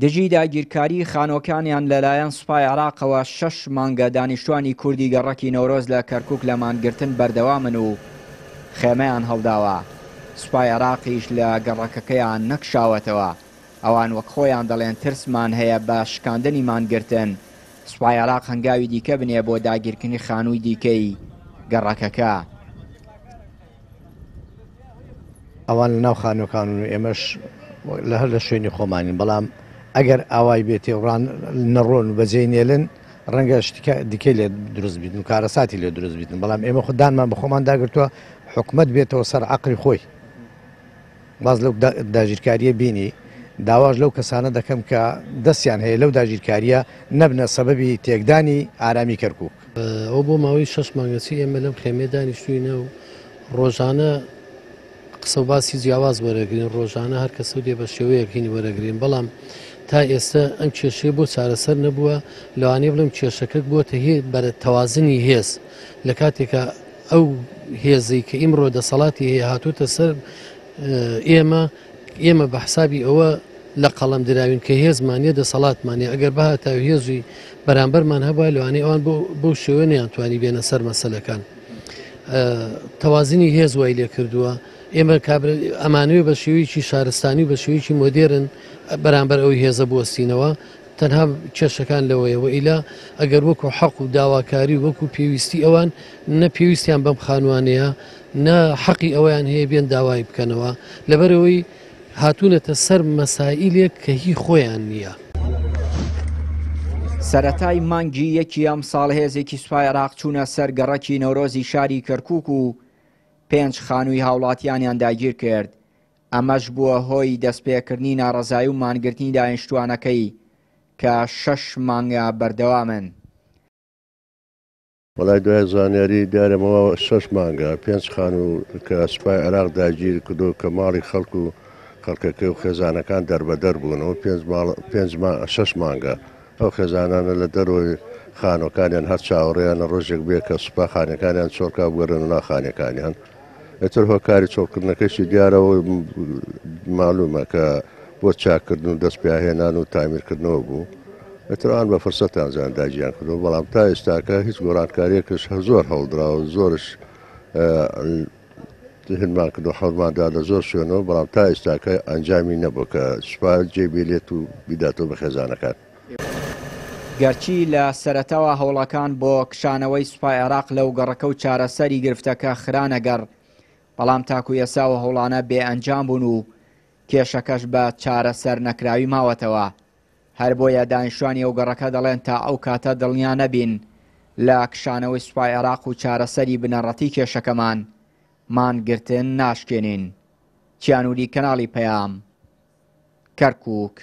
دژی داگیرکاریی خانووەکانیان لەلایەن سوپای عێراقەوە شەش مانگە دانیشتوانی کوردی گەڕەکی نەورۆز لە کەرکوک لە مانگرتن بەردەوامن و خێمەیان هەڵداوە، سوپای عێراقیش لە گەڕەکەکەیان نەکشاوەتەوە، ئەوان وەک خۆیان دەڵێن ترسمان هەیە بە شکاندنی مانگرتن سوپای عێراق هەنگاوی دیکە بنێ بۆ داگیرکردنی خانووی دیکەی گەڕەکەکە. ئەوان لە ناو خانووەکانن و ئێمەش لە هەر لە شوێنی خۆمانین، بەڵام ئەگەر ئاوای بێتێ و ڕان نەڕۆن و بەجێی نێلن ڕەنگە شتی دیکەی لێ دروست بیتن و کارەساتی لێ دروست بیتن، بەڵام ئێمە خۆ دانمان بە خۆمان داگرتووە حکومەت بێتەوە سەر عەقڵی خۆی واز لەو داگیرکارییە بینی، داواش لەو کەسانە دەکەم کە دەستیان هەیە لەو داگیرکارییە نەبنە سەبەبی تێکدانی ئارامی کەرکوک. ئەوە بۆ ماوەی شەش مانگە چی ئێمە لەم خێمەیە دانیشتووینە و ڕۆژانە قسە و باسی جیاواز وەرەگرین، ڕۆژانە هەر کەسە و دێ بە شێوەیەک هین وەرەگرین، بەڵام تا ئێستا ئەم کێشەیە بۆ چارەسەر نەبووە، لەوانەیە بڵێم کێشەکە بووەتە هێ بەرە تەوازنی هێز لە کاتێکا ئەو هێزەی کە ئیمڕۆ دەسەڵاتی هەیە هاتووتە سەر ئێمە، ئێمە بە حسابی ئەوە لە قەڵەم دراوین کە هێزمان نیە دەسەڵاتمان نیە، ئەگەر بهاتایە و هێزی بەرامبەرمان هەبوایە لەوانەیە ئەوان بەو شێوەیە نەیانتوانی بێنە سەر مەسەلەکان. تەوازنی هێز وای لێ کردووە ئێمە ئەمانەوێ بە شێوەیەکی شارستانی و بە شێوەیەکی مۆدێرن بەرامبەر ئەو هێزە بوەستینەوە، تەنها کێشەکان لەوەیە وئیلا ئەگەر وەکو حەق و داواکاری و وەکو پێویستی ئەوان نە پێویستیان بەم خانوانەیە نە حەقی ئەوەیان هەیە بێن داوای بکەنەوە لەبەرئەوەی هاتوونەتە سەر مەسائیلێک کە هی خۆیان نییە. سەرەتای مانگی یەکی ئەمساڵ هێزێکی سوپای عێراق چوونە سەر گەڕەکی نەورۆزی شاری کەرکوک و پێنج خانووی هاوڵاتیانیان داگیرکرد، ئەمەش بووە هۆی دەستپێکردنی ناڕەزایی و مانگرتنی دانیشتووانەکەی کە شەش مانگە بەردەوامن. وەڵای دوای زانیاری دیارە مەوە شەش مانگە پێنج خانوو کە سوپای عێراق داگیر کردو کە ماڵی خەڵک و خەڵکەکەی و خێزانەکان دەربەدەر بوون و پێنج ماڵ پێنج ما شەش مانگە ئەو خێزانانە لە دەرەوەی خانوەکانیان هەر چاوەڕێیانە ڕۆژێک بێ کە سوپا خانەکانیان چۆڵکا بگەڕێنە ناو خانەکانیان ئیتر هۆکاری چۆڵکردنەکەشی دیارە و مالومە کە بۆ چاککردن و دەست پیاهێنان و تامیرکردنەوە بوو ئیتر ئەوان بە فرسەتیان زان داگیان کردو بەڵام تا ئێستاکە هیچ گۆڕانکاریەکەش هەر زۆر هەوڵدراوە زۆرش هنمان کردو حەوڵماندا لە زۆر شوێنەوە بەڵام تا ئێستاکە ئەنجامی نەبوو کە سوپا جێ بێلێت و بیداتەوە بە خێزانەکان. گەرچی لە سەرەتاوە هەوڵەکان بۆ کشانەوەی سوپای عێراق لەو گەڕەکە و چارەسەری گرفتەکە خرانە گەڕ، بەڵام تاکو ئێستا ئەو هەوڵانە بێ ئەنجام بوون و کێشەکەش بە چارەسەر نەکراوی ماوەتەوە. هەر بۆیە دانیشتوانی ئەو گەڕەکە دەڵێن تا ئەو کاتە دڵنیا نەبین لە کشانەوەی سوپای عێراق و چارەسەری بنەڕەتی کێشەکەمان، مانگرتن ناشکێنین. چیانوری کەناڵی پەیام، کەرکوک.